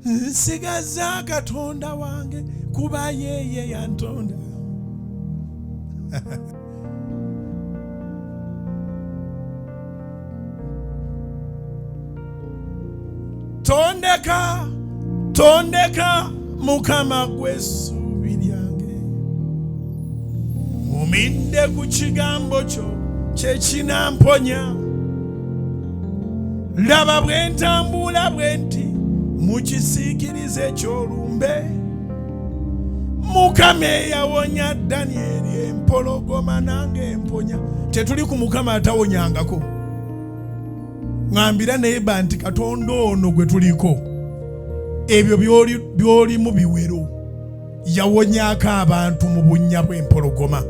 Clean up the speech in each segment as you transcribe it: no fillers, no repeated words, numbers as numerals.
Nsigaza Katonda wange kuba yeye yantonda. Tondeka, tondeka Mukama gw'essuubi lyange. Mumidde ku kigambo kyo kye kinamponya. Laba bwe ntambula bwe nti mu kisiikirize eky'olumbe. Mukama eyawonya Danyeri empologoma nange emponya. Tetuli ku Mukama atawonyangako. Ŋambira neighbor nti Katonda ono gwe tuliko ebyo by'olimu biwero. Yawonyaako abantu mu bunnya bw'empologoma.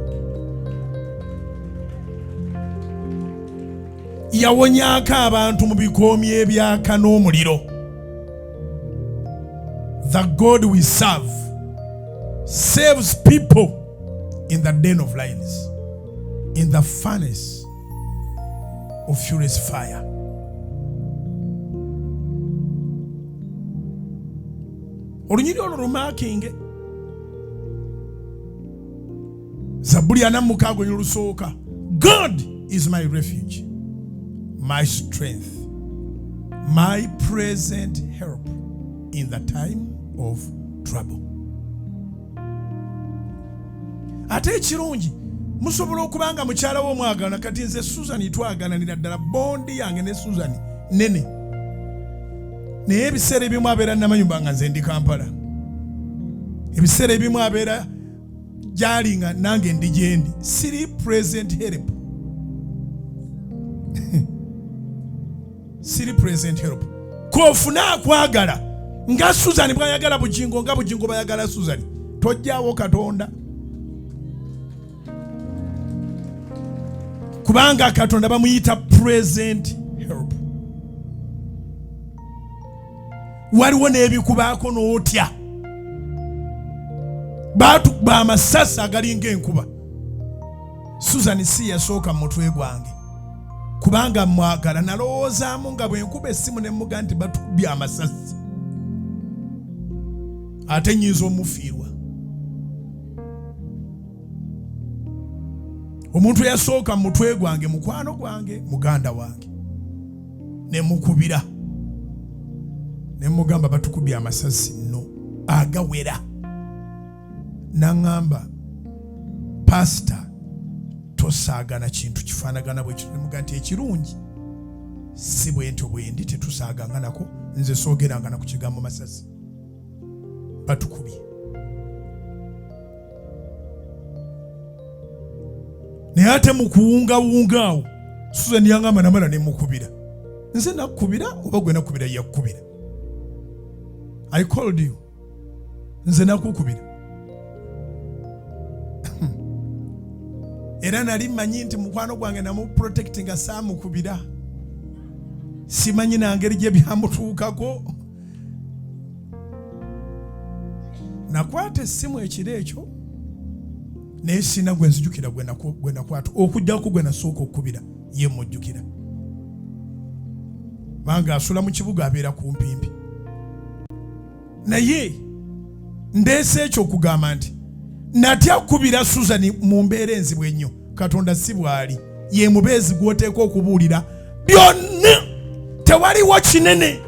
Yawonyaako abantu mu bikoomi ebyaka n'omuliro. The God we serve saves people in the den of lions, in the furnace of furious fire. Olunyiri olwo lumakinge. Zabbuli 46 olusooka. God is my refuge, my strength, my present help in the time of trouble. Ate ekirungi musobola okuba nga mukyala wo omwagalana. Kati nze Susan twagalanira ddala, bondi yange ne Susan nene, naye ebiseera ebimu abeera Namayumba nga nze ndi Kampala, ebiseera ebimu abeera gyali nga nange ndi gyendi. Siri present help, siri present help. Kofuna akwagala nga Susan bwayagala Bugingo, nga Bugingo bayagala Susan, tojjawo Katonda, kubanga Katonda bamuyita present help. Waliwo n'ebikubaako n'otya, baatukuba amasasi agalinga enkuba. Susan si yasooka mu mutwe gwange kubanga mwagala, nalowoozaamu nga bwe nkuba essimu ne mmuga nti batukubye amasasi, ate nnyinza omufiirwa. Omuntu eyasooka mu mutwe gwange mukwano gwange, muganda wange, ne mukubira ne mugamba batukubye amasasi nno agawera. Naŋŋamba, pasita, tosaagana kintu kifaanagana bwe kityo. Nemuga nti ekirungi si bwentyo bwendi, tetusaaganga nako, nze soogeranga na ku kigambo masasi batukubye. Naye ate mu kuwungawunga awo Susan yaŋŋamba namala ne mukubira. Nze nakkubira oba gwe nakkubira yakkubira? I called you. Nze nakukubira. Era nali mmanyi nti mukwano gwange namuprotect nga saamukubira, simanyi na ngeri gye byamutuukako. Nakwata essimu ekiro ekyo naye sirina gwe nzijukira gwe nakwata, okujjako gwe nasooka okukubira ye mujjukira, banga asula mu kibuga abeera kumpimpi. Naye ndeese ekyo okugamba nti natya kukubira Susan mu mbeera enzibu ennyo. Katonda si bw'ali, ye mubeezi gw'oteekwa okubuulira byonna, tewaliwo kinene.